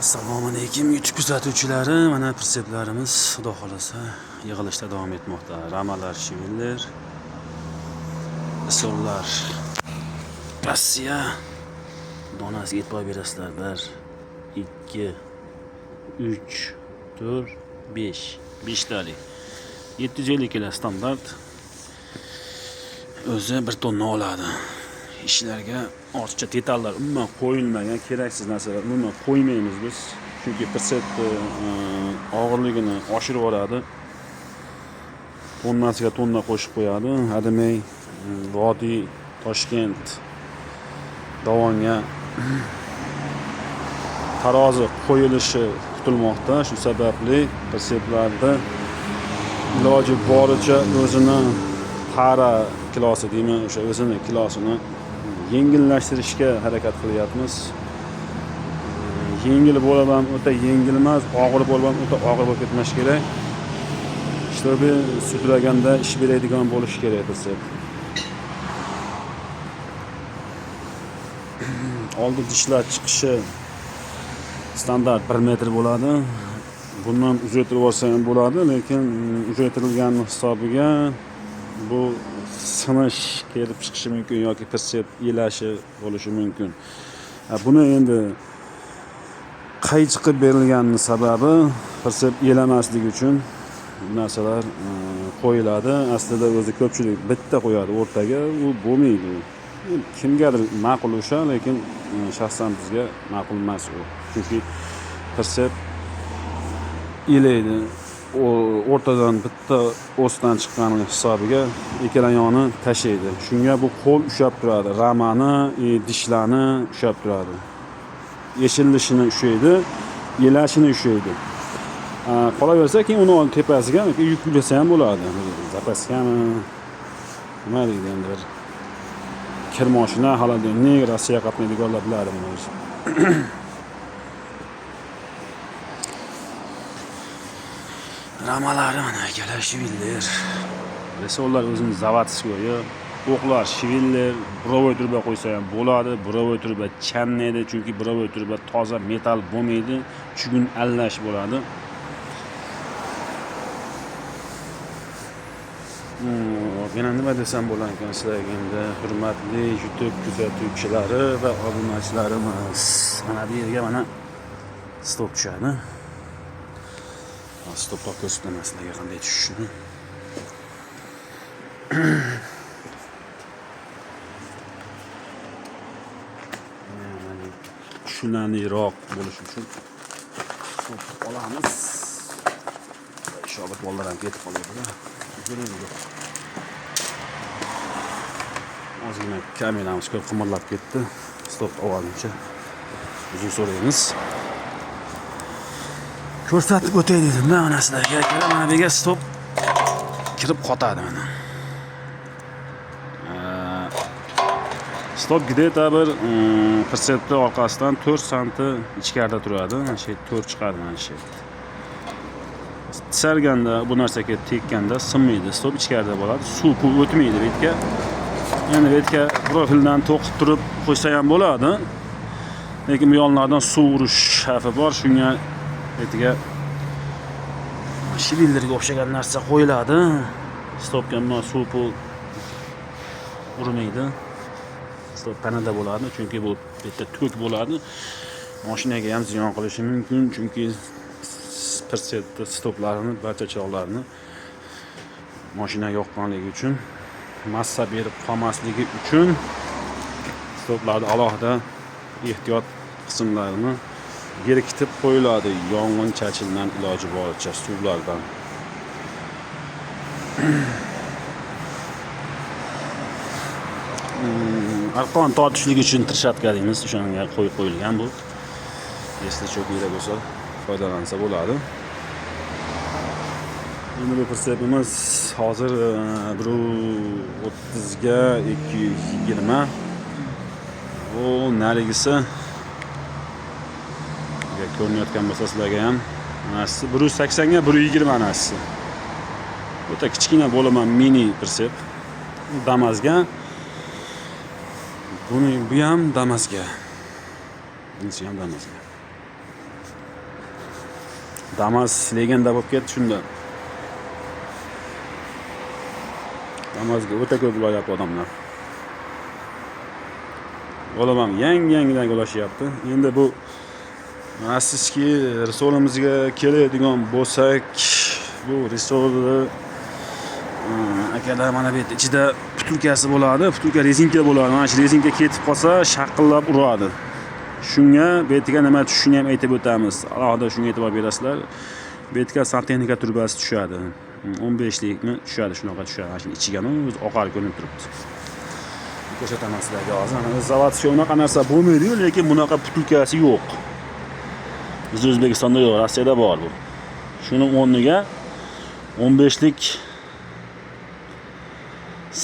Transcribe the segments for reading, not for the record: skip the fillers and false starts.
Assalomu alaykum YouTube kuzatuvchilari. Mana pritseplarimiz xudo xolasa yig'ilishda davom etmoqda. Ramalar Schindler, Isorlar Rossiya. Donasiga e'tibor berasizlar. 1 2 3 4 5 5 talik. 750 kilo standart. O'zi 1 tonna oladi. Ishlarga ortiqcha detallar umuman qo'yilmagan, keraksiz narsalar umuman qo'ymaymiz biz. Chunki pritsepni og'irligini oshirib yuboradi. Tonnasiga tonna qo'shib qo'yadi. Hademay Vodiy, Toshkent, Dovonga tarozi qo'yilishi kutilmoqda. Shu sababli pritseplarni iloji boricha o'zini tara kilosi deymi, o'sha o'zini kilosini yengillashtirishga harakat qilyapmiz. Yengil bo'lib ham o'ta yengil emas, og'ir bo'lib ham o'ta og'ir bo'lib ketmash kerak. Чтобы sudraganda ish beradigan bo'lishi kerak pritsep. Oldi dishlar chiqishi standart 1 metr bo'ladi. Bundan uzaytirib olsa ham bo'ladi, lekin uzaytirilgani hisobiga bu sinish kelib chiqishi mumkin yoki pritsep elashi bo'lishi mumkin. Buni endi qaychi qilib berilganini sababi pritsep elamasligi uchun bu narsalar qo'yiladi. Aslida o'zi ko'pchilik bitta qo'yadi o'rtaga, u bo'lmaydi. Kimgadir ma'qul o'sha, lekin shaxsan bizga ma'qul emas u. Chunki pritsep elaydi. O'rtadan bitta o'sdan chiqqani hisobiga ikkala yoni tashlaydi. Shunga bu qo'l ushlab turadi. Ramani, dishlarni ushlab turadi. Yechilishini ushlaydi, elashini ushlaydi. Qolaversa keyin uni tepasiga yuklasa ham bo'ladi. Zapaskami, nima deydi endi bir kir moshina, холодильник, Rossiya qatnaydiganlar biladi buni o'zi. Ramalari mana akalar Schindler. Resollar o'zini заводской, o'qlar Schindler, буровой truba qo'ysa ham bo'ladi. Буровой truba chanmaydi, chunki буровой truba toza metall bo'lmaydi, chugun allash bo'ladi. Yana nima desam bo'lar ekan sizlarga endi, hurmatli YouTube kuzatuvchilari va obunachilarimiz. Mana bu yerga mana stop tushadi. Stopda ko'rsataman sizlarga qanday tushishini. Tushunarliroq bo'lishi uchun stop olamiz. Shobit bolalar ham ketib qolyapti. Ozgina kameramiz ko'p qimirlab ketdi. Stop olguncha uzr so'raymiz. Ko'rsatib o'tay dedim-da mana sizlarga. Akalar, mana bu yerga stop kirib qotadi mana. Stop где-то bir pritsepni orqasidan 4 santi ichkarida turadi. Mana shu 4 chiqadi mana shu yerda. Tisarganda bu narsaga tekkanda sinmaydi. Stop ichkarida bo'ladi. Suv pul o'tmaydi bu yerga. Endi bu yerga profildan to'qib turib qo'ysa ham bo'ladi. Lekin bu yonlardan suv urish xavfi bor. Shunga betiga Schindlerga o'xshagan narsa qo'yiladi. Stopga nima suv pul urmaydi. Stop panada bo'ladi, chunki bu yerda tok bo'ladi. Mashinaga ham ziyon qilishi mumkin, chunki pritsepni stoplarini, barcha chiroqlarni mashina yoqqanligi uchun, massa berib qolmasligi uchun stoplarni alohida ehtiyot qismlarini berkitib qo'yiladi, yong'in chachildan iloji boricha suvlardan. Arqon tortishlik uchun tirshatka deymiz, o'shanga qo'yib qo'yilgan bu. Если cho'p kerak bo'lsa, foydalansa bo'ladi. Endi bu pritsepimiz hozir 1.30ga 220. U narigisi agar ko'rinayotgan bo'lsa sizlarga ham, manasi 1.80ga 1.20 narsi. O'ta kichkina bo'laman mini pritsep. Damazga. Buni bu ham Damazga. Bunisi ham Damazga. Damas legenda bo'lib ketdi shunda. Damazga o'ta ko'p ulayapti odamlar. Olam ham yangi-yangidan ulashyapti. Endi bu rossiyskiy risolimizga keladigan bo'lsak, bu risolni akalar mana bu yerda ichida putulkasi bo'ladi, putulka rezinka bo'ladi. Mana shu rezinka ketib qolsa, shaqillab uradi. Shunga bu yerga nima tushishini ham aytib o'tamiz. Alohida shunga e'tibor berasizlar. Bu yerga santexnika turbasi tushadi. 15likmi tushadi, shunaqa tushadi. Mana shuni ichiga o'zi oqar ko'rinib turibdi. Ko'rsataman sizlarga hozir. Mana zavodskiy unaqa narsa bo'lmaydi-yu, lekin bunaqa putulkasi yo'q. Biz O'zbekistonda yo'q, Rossiyada bor bu. Shuni o'rniga 15lik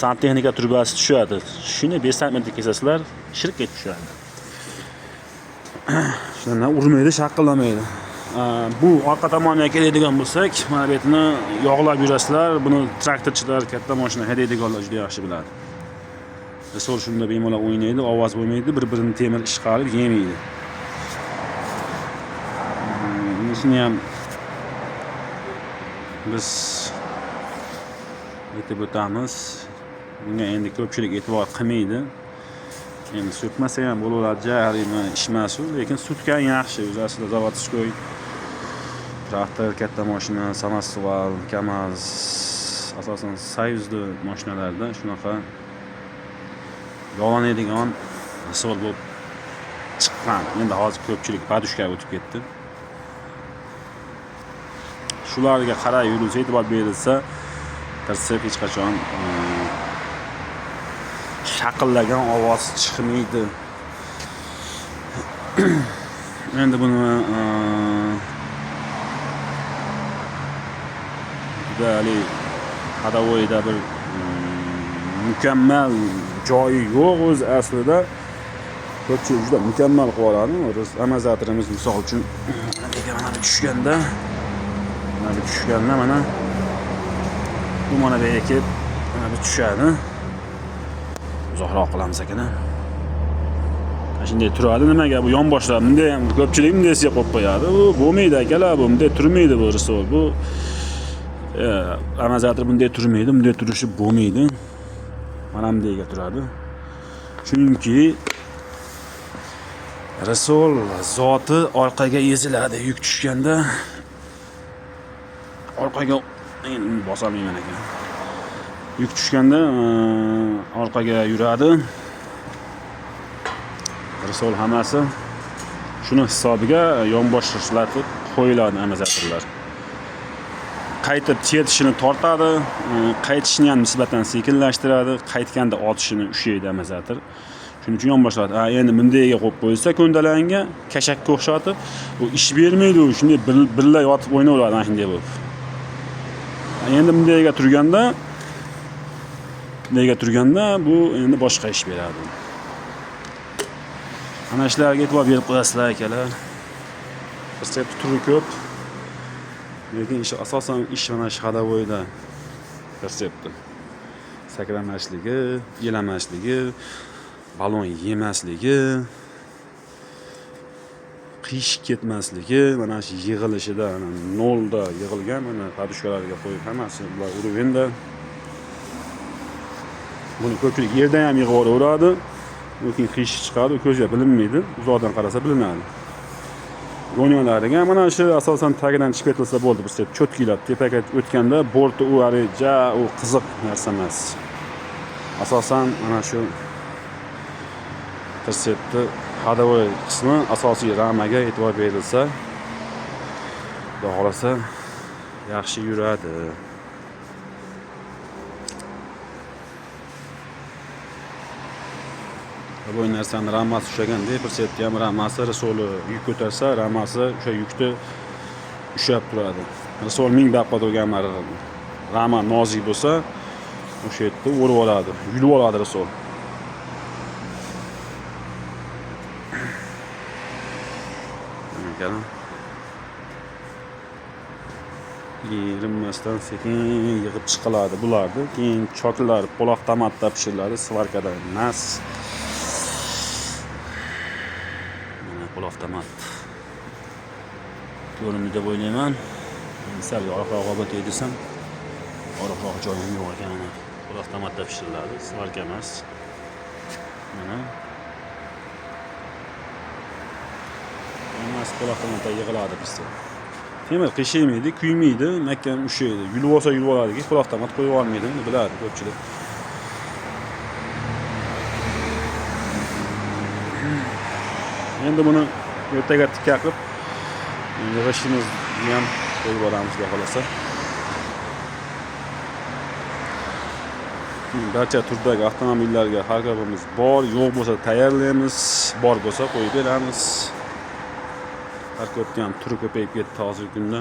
santexnika turbasi tushadi. Shuni 5 sm kesasizlar, shirk etib tushadi. Shundan urmaydi, shaqillamaydi. Bu orqa tomoniga keladigan bo'lsak, mana bu yerni yog'lab yurasizlar. Buni traktorchilar, katta mashina haydaydiganlar juda yaxshi biladi. Risol shunda bemalol o'ynaydi, ovoz bo'lmaydi, bir-birini temir ishqalib yemaydi. Bunisini ham biz aytib o'tamiz. Bunga endi ko'pchilik e'tibor qilmaydi. Endi surtmasa ham bo'laveradi, jarima ish emas u, lekin surtgan yaxshi. O'zi aslida заводской traktor, katta mashina, samosval, KAMAZ, asosan Soyuzli mashinalarda shunaqa yog'lanadigan risol bo'lib chiqqan. Endi hozir ko'pchilik podushkaga o'tib ketdi. Shularga qarab yurilsa, e'tibor berilsa, tirsib hech qachon shaqillagan ovoz chiqmaydi. Endi buni juda haligi ходовойda bir mukammal joyi yo'q o'zi aslida. Ko'pchilik juda mukammal qilib oladi. Amortizatorimiz misol uchun mana bu tushganda, mana bu tushganda mana bu mana bu yerga kelib mana bu tushadi. Uzoqroq qilamiz akalar. Mana shunday turadi. Nimaga bu yonboshlar bunday ham ko'pchilik bunday qo'yib qo'yadi. Bu bo'lmaydi akalar, bu bunday turmaydi bu risol. Bu amortizator bunday turmaydi, bunday turishi bo'lmaydi. Mana bundayga turadi. Chunki risol zoti orqaga eziladi yuk tushganda. Orqaga endi bosolmayman ekan. Yuk tushganda orqaga yuradi. Risol hammasi shuni hisobiga yonbosh ishlatib qo'yiladi amortizatorlar. Qaytib chertishini tortadi, qaytishini ham nisbatan sekinlashtiradi, qaytganda otishini ushlaydi amortizator. Shuning uchun yonboshladi. Endi bundayga qo'yib qo'ysa ko'ndalangga, kashakka o'xshatib, u ish bermaydi, u shunday birla yotib o'ynayveradi ana shunday bo'lib. Endi bundayga turganda, bundayga turganda bu endi boshqa ish beradi. Ana shularga e'tibor berib qo'yasizlar akalar. Retsept turi ko'p. Lekin ish asosan ish mana shu ходовойda retsepti. Sakramasligi, yelamasligi, balon yemasligi, qiyshib ketmasligi, mana shu yig'ilishida mana nolda yig'ilgan, mana podushkalarga qo'yib hammasi bular уровеньda. Buni ko'pchilik yerdan ham yig'ib yuboraveradi. Lekin qiyshiq chiqadi, ko'zga bilinmaydi, uzoqdan qarasa bilinadi. Go'nyalariga mana shu asosan tagidan chiqib ketilsa bo'ldi, bu step cho'tkilab tepaga o'tganda borti u hali ja u qiziq narsa emas. Asosan mana shu pritsepni ходовой qismi asosiy ramaga e'tibor berilsa, Xudo xohlasa yaxshi yuradi. Bu narsani ramasi ushlaganda pritsepni ham ramasi risoli yuk ko'tarsa, ramasi o'sha yukni ushlab turadi. Risol 1000 baqqa turgan rama nozik bo'lsa, o'sha yerda o'rib oladi, yulib oladi risol. Erinmasdan sekin yig'ib chiqiladi bularni. Keyin choklar poloq tomatda pishiriladi, svarkada emas. Mana poloq tomat. Ko'rindi deb o'ylayman. Sal yorug'roq olib o'tay desam, yorug'roq joyim yo'q ekan. Mana qo'l avtomatda pishiriladi, svarka emas. Mana emas, qo'l avtomatda yig'iladi bizda. Temir qiyshaymaydi, kuymaydi, mahkam ushlaydi. Yulib olsa yulib oladiki, qo'l avtomat qo'yib olmaydi, buni biladi ko'pchilik. Endi buni ertaga tikka qilib yig'ishimizni ham qo'yib olamiz, xudo xohlasa. Barcha turdagi avtomobillarga xarkobimiz bor, yo'q bo'lsa tayyorlaymiz, bor bo'lsa qo'yib beramiz. Xarkobni ham turi ko'payib ketdi hozirgi kunda.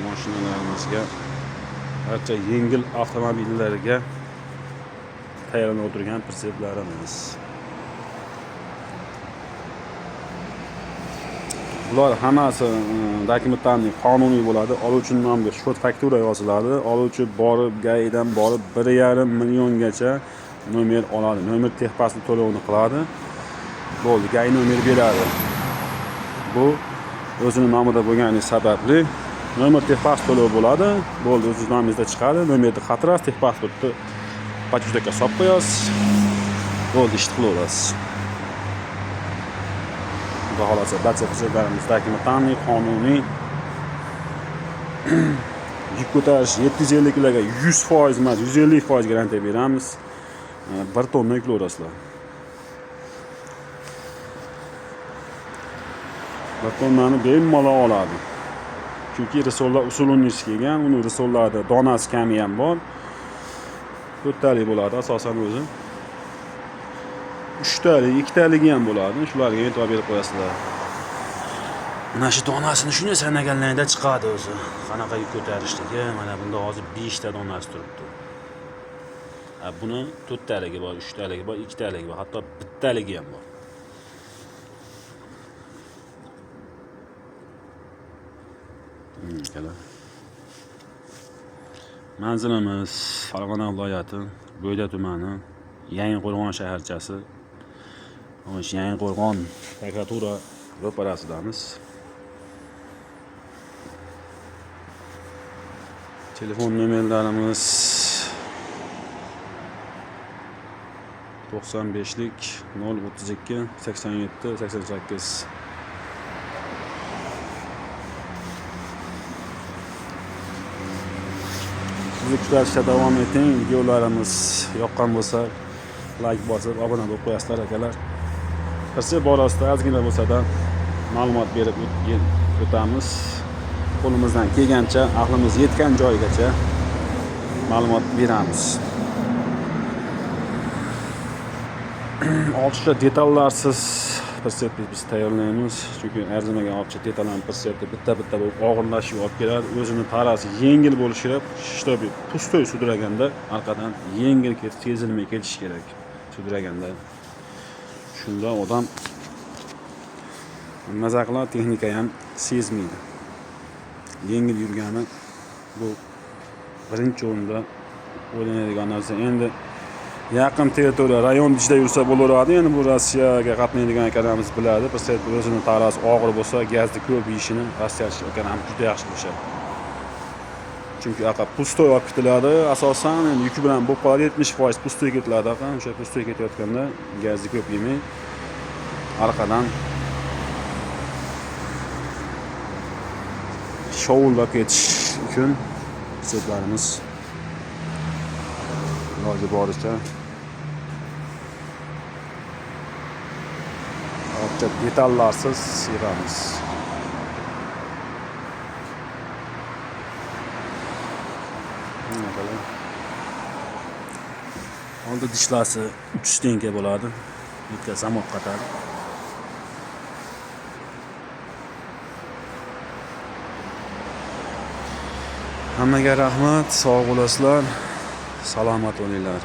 Mashinalarimizga, barcha yengil avtomobillarga tayyorlanib o'tirgan pritseplarimiz. Bular hammasi dokumentlarning qonuniy bo'ladi. Oluvchining nomiga счет faktura yoziladi. Oluvchi borib GAIdan borib 1,5 milliongacha nomer oladi. Nomer texpasport to'lovini qiladi. Bo'ldi, GAI nomer beradi. Bu o'zini nomida bo'lgani sababli nomer texpasport to'lovi bo'ladi. Bo'ldi, o'zingiz nomingizda chiqadi. Nomerni qatirasiz, texpasportni pachudakka solib qo'yasiz. Bo'ldi, ishni qilaverasiz. Xudo xohlasa barcha hujjatlarimiz dokumentlarning qonuniy. Yuk ko'tarish 750 larga 100% emas, 150% garantiya beramiz. 1 tonna yuklayverasizlar. 1 tonnani bemalol oladi. Chunki risollar usulini kelgan, uni risollarda donasi kami ham bor. 4talik bo'ladi asosan o'zi. 3talik, 2taligi ham bo'ladi. Shularga e'tibor berib qo'yasizlar. Mana shu donasini shunday sanaganlarida chiqadi o'zi. Qanaqa yuk ko'tarishligi. Mana bunda hozir 5 ta donasi turibdi. Buni 4taligi bor, 3taligi bor, 2taligi bor, hatto bittaligi ham bor. Akalar. Manzilimiz Farg'ona viloyati, Bo'yda tumani, Yangiqo'rg'on shaharchasi. Xo'sh, Yangiqo'rg'on prokuratura ro'parasidamiz. Telefon nomerlarimiz 95lik 032 87 88. Bizni kuzatishda davom eting. Videolarimiz yoqqan bo'lsa, like bosib, obuna bo'lib qo'yasizlar, akalar. Qirsi borasida ozgina bo'lsa-da ma'lumot berib o'tamiz. Qo'limizdan kelgancha, aqlimiz yetgan joygacha ma'lumot beramiz. Ortiqcha detallarsiz pritsepni biz tayyorlaymiz. Chunki arzimagan ortiqcha detallarni pritsepni bitta-bitta bo'lib og'irlashib olib keladi. O'zini tarasi yengil bo'lishi kerak. Чтобы пустой sudraganda orqadan yengil ketib, sezilmay ketishi kerak sudraganda. Shunda odam maza qiladi, texnika ham sezmaydi. Yengil yurgani bu birinchi o'rinda o'ylanadigan narsa. Endi yaqin territoriya, rayon ichida yursa bo'laveradi. Endi bu Rossiyaga qatnaydigan akalarimiz biladi. Pritsep o'zini tarasi og'ir bo'lsa, gazni ko'p yeyishini rossiyalik akalarimiz juda yaxshi bilishadi. Chunki aqa пустой olib ketiladi. Asosan endi yuki bilan bo'lib qoladi, 70% пустой ketiladi aqa. O'sha пустой ketayotganda gazni ko'p yemay, orqadan shovullab ketish uchun pritseplarimiz iloji boricha ortiqcha detallarsiz yig'amiz. Mana oldi dishlasi 3 stenka bo'ladi. Bitta zamok qatadi. Hammaga rahmat, sog' bo'lasizlar, salomat bo'linglar.